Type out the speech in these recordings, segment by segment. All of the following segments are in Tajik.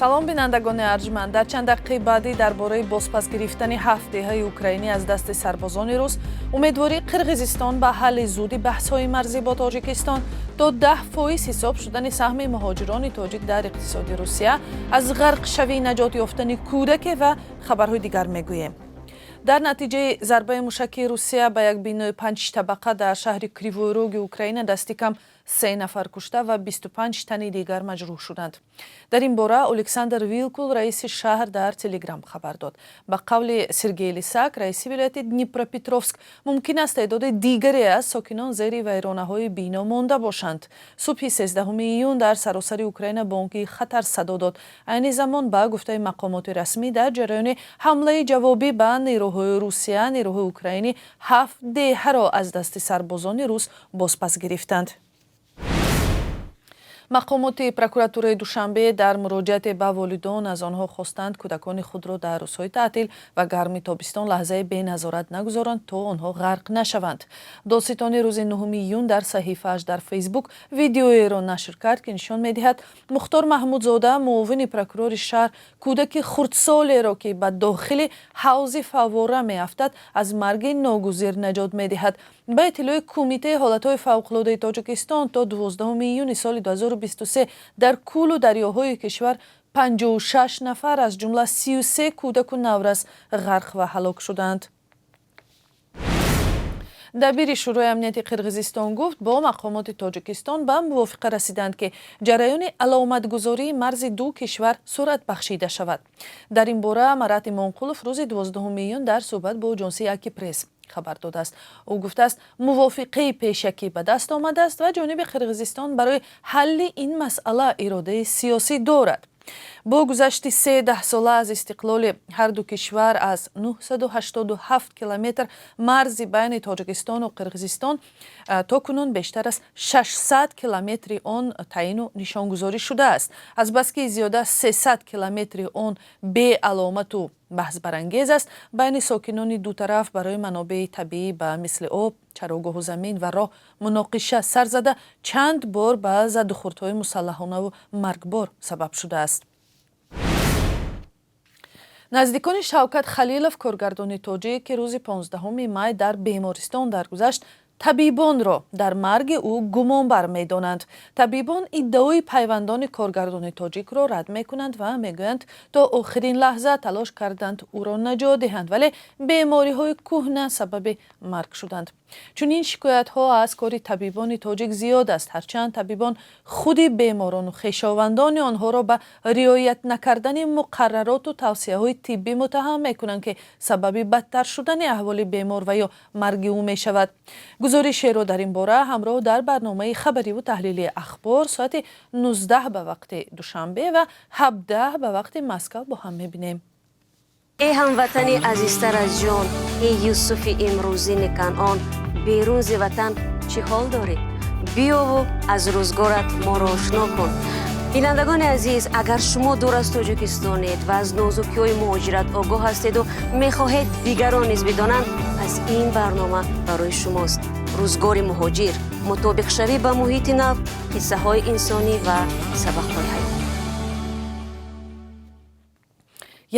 Салом, бинандагони арҷманд. Дар чанд дақиқаи баъдӣ дар бораи бозпас гирифтани ҳафт деҳаи украинӣ аз дасти сарбозони рус, умедвории Қирғизистон ба ҳалли зуди баҳсҳои марзӣ бо Тоҷикистон, то 10% ҳисоб шудани саҳми муҳоҷирони тоҷик дар иқтисоди Русия, аз ғарқшавӣ наҷот ёфтани кӯдаке ва хабарҳои дигар мегӯем. Дар натиҷаи зарбаи мушакии Русия ба як бинои панҷтабақа дар шаҳри Кривой Роги Украина дасти кам се нафар кушта ва 25 тани дигар маҷрӯҳ шуданд. Дар ин бора Александр Вилкул, раиси шаҳр, дар Телеграм хабар дод. Ба қавли Сергей Лисак, раиси вилояти Днепропетровск, мумкин аст теъдоди дигаре аз сокинон зери вайронаҳои бино монда бошанд. Субҳи 13 июн дар саросари Украина бонги хатар садо дод. Айни замон, ба гуфтаи мақомоти расмӣ, дар ҷараёни ҳамлаи ҷавобӣ ба нерӯҳои Русия нерӯҳои украинӣ ҳафт деҳаро аз дасти сарбозони рус бозпас гирифтанд. Мақомоти прокуратураи Душанбе дар муроҷиате ба волидон аз онҳо хостанд, кӯдакони худро дар рӯзҳои таътил ва гарми тобистон лаҳзае беназорат нагузоранд, то онҳо ғарқ нашаванд. Додситонӣ рӯзи 9 июн дар саҳифааш дар Фейсбук видеоеро нашр кард, ки нишон медиҳад, Мухтор Маҳмудзода, муовини прокурори шаҳр, кӯдаки хурдсолеро, ки ба дохили ҳавзи фаввора меафтад, аз марги ногузир наҷот медиҳад. Ба иттилои Кумитаи ҳолатҳои фавқулодаи Тоҷикистон, то 12 июни соли 2023 дар кӯлу дарёҳои кишвар 56 нафар, аз ҷумла 33 кӯдаку наврас, ғарқ ва ҳалок шуданд. Дабири Шӯрои амнияти Қирғизистон гуфт, бо мақомоти Тоҷикистон ба мувофиқа расиданд, ки ҷараёни аломатгузории марзи ду кишвар суръат бахшида шавад. Дар ин бора Марат Имонқулов рӯзи 12 июн дар суҳбат бо оҷонсии Акипресс хабар додааст. Ӯ гуфтааст, мувофиқаи пешакӣ ба даст омадааст ва ҷониби Қирғизистон барои ҳалли ин масъала иродаи сиёсӣ дорад. Бо гузашти се даҳсола аз истиқлоли ҳар ду кишвар, аз 987 километр марзи байни Тоҷикистону Қирғизистон то кунун бештар аз 600 километри он таъину нишонгузорӣ шудааст. Азбаски зиёда 300 километри он беаломату баҳсбарангез аст, байни сокинони ду тараф барои манобеи табиӣ ба мисли об, чарогоҳу замин ва роҳ муноқиша сар зада, чанд бор ба задухӯрдҳои мусаллаҳонаву маргбор сабаб шудааст. Наздикони Шавкат Халилов, коргардони тоҷик, ки рӯзи 15 май дар бемористон даргузашт, табибонро дар марги ӯ гумонбар медонанд. Табибон иддаои пайвандони коргардони тоҷикро рад мекунанд ва мегӯянд, то охирин лаҳза талош карданд ӯро наҷот диҳанд, вале бемориҳои кӯҳна сабаби марг шуданд. Чунин шикоятҳо аз кори табибони тоҷик зиёд аст. Ҳарчанд табибон худи беморону хешовандони онҳоро ба риоят накардани муқаррароту тавсияҳои тиббӣ муттаҳам мекунанд, ки сабаби бадтар шудани аҳволи бемор ва ё марги ӯ мешавад. Гузоришеро дар ин бора ҳамроҳ дар барномаи хабариву таҳлилии Ахбор соати 19 ба вақти Душанбе ва 17 ба вақти Москав бо ҳам мебинем. Эй ҳамватани азизтар аз ҷон, эй Юсуфи имрӯзини Канъон, берун зи ватан чӣ ҳол дорӣ? Биёву аз рӯзгорат моро ошно кун. Бинандагони азиз, агар шумо дур аз Тоҷикистонед ва аз нозукиҳои муҳоҷират огоҳ ҳастеду мехоҳед дигарон низ бидонанд, пас ин барнома барои шумост. Рӯзгори муҳоҷир: мутобиқшавӣ ба муҳити нав, қиссаҳои инсонӣ ва сабақҳои ҳаёт.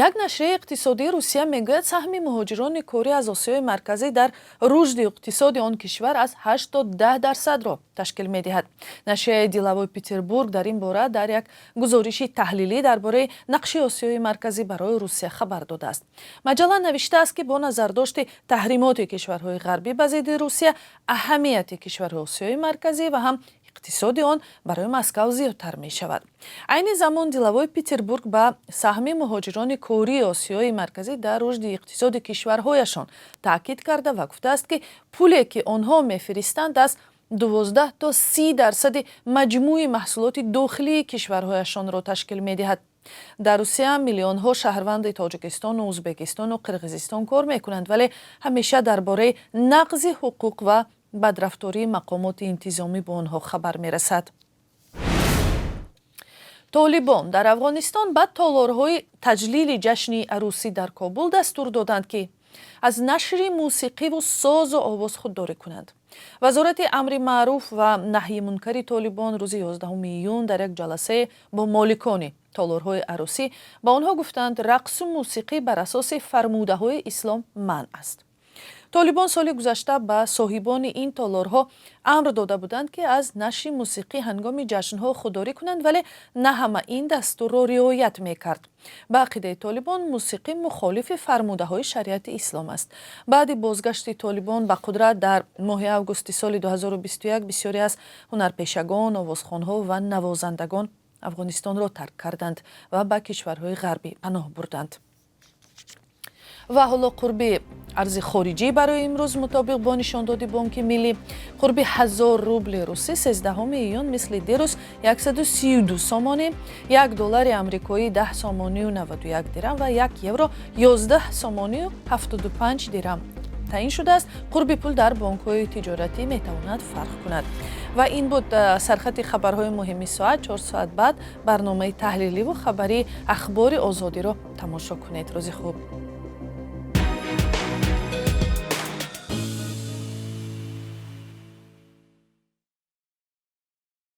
Як нашрияи иқтисодии Русия мегӯяд, саҳми муҳоҷирони корӣ аз Осиёи Марказӣ дар рушди иқтисоди он кишвар аз 8 то 10 дарсадро ташкил медиҳад. Нашрияи Деловой Петербург дар ин бора дар як гузориши таҳлилӣ дар бораи нақши Осиёи Марказӣ барои Русия хабар додааст. Маҷалла навиштааст, ки бо назардошти таҳримоти кишварҳои ғарбӣ ба зидди Русия, аҳамияти кишварҳои Осиёи Марказӣ ва ҳам иқтисоди он барои Москав зиёдтар мешавад. Айни замон Деловой Петербург ба саҳми муҳоҷирони кории Осиёи Марказӣ дар рушди иқтисоди кишварҳояшон таъкид карда ва гуфтааст, ки пуле, ки онҳо мефиристанд, аз 12 то 30 дарсади маҷмӯи маҳсулоти дохилии кишварҳояшонро ташкил медиҳад. Дар Русия миллионҳо шаҳрванди Тоҷикистону Ӯзбекистону Қирғизистон кор мекунанд, вале ҳамеша дар бораи нақзи ҳуқуқ ва бадрафтории мақомоти интизомӣ бо онҳо хабар мерасад. Толибон дар Афғонистон ба толорҳои таҷлили ҷашни арӯсӣ дар Кобул дастур доданд, ки аз нашри мусиқиву созу овоз худдорӣ кунанд. Вазорати амри маъруф ва наҳйи мункари Толибон рӯзи 11 июн дар як ҷаласае бо моликони толорҳои арӯсӣ ба онҳо гуфтанд, рақсу мусиқӣ бар асоси фармудаҳои ислом манъ аст. Толибон соли гузашта ба соҳибони ин толорҳо амр дода буданд, ки аз нашри мусиқӣ ҳангоми ҷашнҳо худдорӣ кунанд, вале на ҳама ин дастурро риоят мекард. Ба ақидаи Толибон, мусиқӣ мухолифи фармудаҳои шариати ислом аст. Баъди бозгашти Толибон ба қудрат дар моҳи августи соли 2021, бисёре аз ҳунарпешагон, овозхонҳо ва навозандагон Афғонистонро тарк карданд ва ба кишварҳои ғарбӣ паноҳ бурданд. Ва ҳоло қурби арзи хориҷӣ барои имрӯз мутобиқ бо нишондоди Бонки Миллӣ. Қурби 1000 рубли русӣ 13 июн мисли дирӯз 132 сомонӣ, 1 доллари амрикоӣ 10 сомонию 91 дирам ва 1 евро 11 сомонию 75 дирам таъин шудааст. Қурби пул дар бонкҳои тиҷоратӣ метавонад фарқ кунад. Ва ин буд сархати хабарҳои муҳими соат. 4 соат баъд барномаи таҳлиливу хабарии Ахбори Озодиро тамошо кунед. Рӯзи хуб.